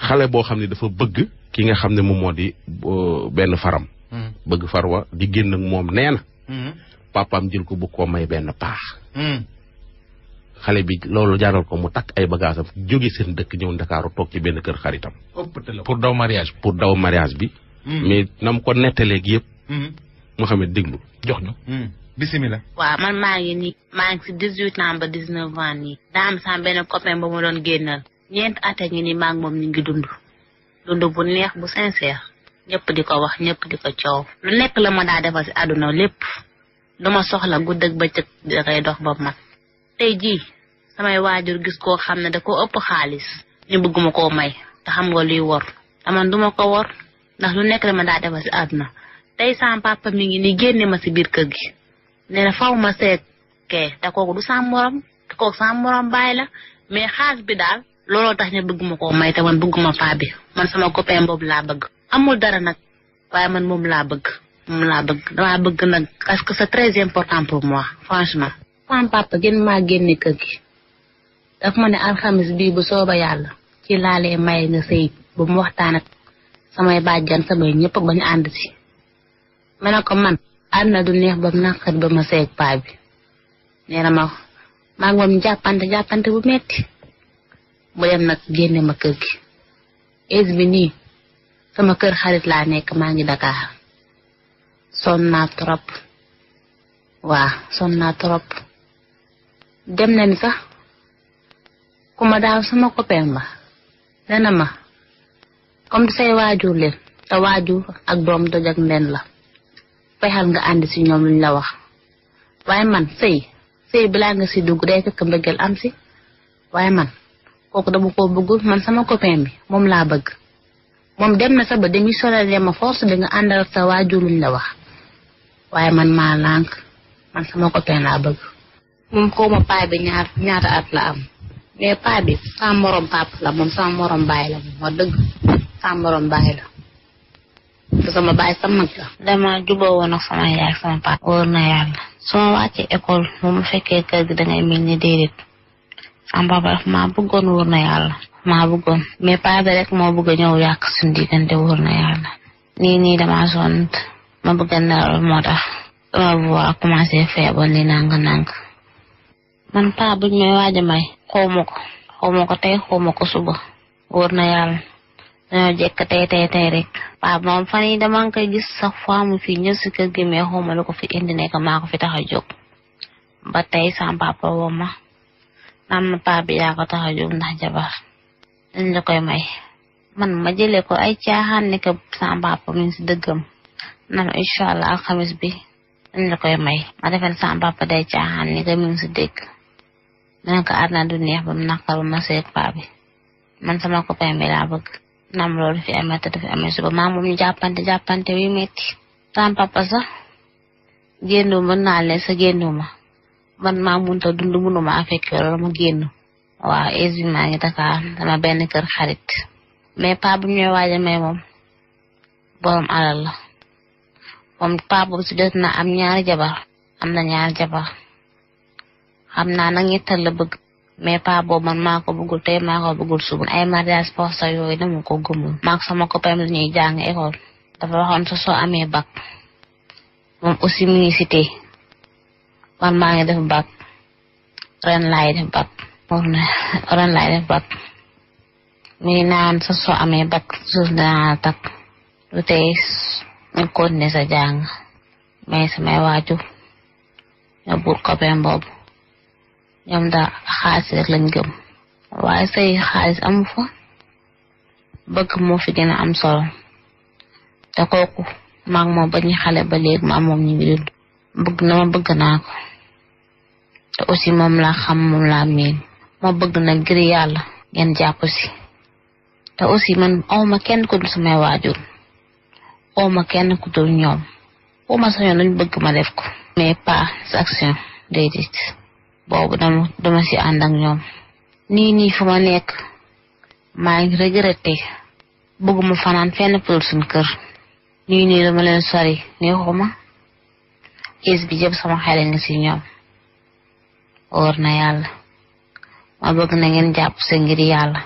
xale boo xam ne dafa bëgg ki nga xam ne moom moo di benn faram bëgg farwa di génn ak moom nee na papaam jël ko bu ko may benn paax xale bi loolu jaaral ko mu takk ay bagaasam jóge seen dëkk ñëw Ndakaaru toog ci benn kër xaritam pour daw mariage bi mais nam ko nettaleeg yëpp Mouhamed déglu jox ñu bismillah waaw man maa ngi si 18 ans ba 19 ans nii daa am sama benn copain ba ma doon génnal 4 at ngi ni maa ngi moom ñu ngi dund bu neex bu sincère ñëpp di ko wax ñëpp di ko coow lu nekk la ma daa defal si àdduna lépp lu ma soxla gudd ak bëccëg da koy dox ba mat tey jii samay waajur gis koo xam ne da ko ëpp xaalis ñu bëgguma koo may te xam nga luy wor te man duma ko wor ndax lu nekk la ma daa defal si àdduna tey sama papa mi ngi ni génne ma si biir kër gi nee na faw ma seet kee te kooku du sama morom te kooku sama morom bàyyi la mais xaalis bi daal looloo tax ñu bëgguma koo may te man bëgguma paa bi man sama copain boobu laa bëgg amul dara nag waaye man moom laa bëgg damaa bëgg nag parce que c'est très important pour moi franchement sama papa gën maa génne kër gi daf ma ne alxamis bii bu sooba yàlla ci laalee may nga sëy bu mu waxtaan ak samay bàjjan samay ñëpp ba ñu ànd si ma ne ko man àdduna du neex ba mu naqat ba ma seeg paa bi nee na maa ngi moom jàppante bu metti bu dem nag génne ma kër gi age bi nii sama kër xarit laa nekk maa ngi Dakar sonn naa trop dem na ni sax ku ma daaw sama copain ba dana ma comme say waajur leen te waajur ak doom doj ak nden la fexal nga ànd si ñoom luñ la wax waaye man sëy bilaa nga si dugg day fekk mbëggeel am si waaye man kooku dama ko bëggul man sama copain bi moom laa bëgg moom dem na sax ba démissionné ma force di nga àndal sa waajur luñ la wax waaye man maa lànk man sama copain laa bëgg moom xaw ma paa bi ñaata at la am mais paa bi sama morom papa la moom sama morom baay la moom wax dëgg sama morom baay la te sama baay sama mag la dama juboo woon ak sama yaay sama papa wóor na yàlla su ma wàccee école bu ma fekkee kër gi dangay mel ni déedéet sama papa daf maa bëggoon wóor na yàlla maa bëggoon mais paa bi rek moo bëgg a ñëw yàq suñu diggante wóor na yàlla nii dama sonn ma bëgg a nelaw moo tax dama war a commencé feebar ni nang man paa buñ may waaja may xawma ko tey xawma ko suba wóor na yàlla dañoo jekk tey rek paa moom fan yi dama ngi koy gis sax fois mu fi ñëw si kër gi mais xawma lu ko fi indi nekk maa ko fi tax a jóg ba tey sama papa woo ma naan ma paa bi yaa ko tax a jóg ndax jabar dañ la koy may man ma jëlee ko ay caaxaan ne que sama papa mi ngi si dëggam naan incha allah alxamis bi dañ la koy may ma defeen sama papa day caaxaan ne que mi ngi si dëgg dana ko àdduna du neex ba mu naqar ba ma seeg paa bi man sama copain bi laa bëgg naam loolu fi amee te dafi amee suba maa moom ñu jàppante wi metti sama papa sax génnu mën naa leen sa génnu ma man maa munta dund mënuma fekk loolu ma génn waaw esi maa ngi Dakar dama benn kër xarit mais paa bu ñuy waaja may moom borom alal la moom paa boobu si des na am ñaari jabar xam naa nag ñettal la bëgg mais paa boobu man maa ko bëggul tey maa ko bëggul suba ay mariage forcé yooyu dama ko gëmul maak sama copain la ñuy jàng école dafa waxoon soo amee bac moom aussi mi ngi cité man maa ngi def bac ren laay def bac mi naan soo amee bac suuf danaa takk lu tey ñu continuer sa jàng mais samay waajur ñoo buur copain boobu ñoom daal xaalis rek lañ gëm waaye say xaalis amu fa bëgg moo fi gën a am solo te kooku maag moom ba ñu xale ba léegi ma moom ñu ngi dund bëgg naa ko te aussi moom laa xam moom laa miin moo bëgg na ngir yàlla ngeen jàpp si te aussi man awma kenn ku dul samay waajur awma kenn ku dul ñoom ma sañoon luñ bëgg ma def ko mais pas sa action déedéet boobu dama si ànd ak ñoom nii fu ma nekk maa ngi regretté bëgguma fanaan fenn pour suñ kër nii dama leen sori neexuma is bi jëm sama xel nga si ñoom wóor na yàlla ma bëgg na ngeen jàpp sa ngir yàlla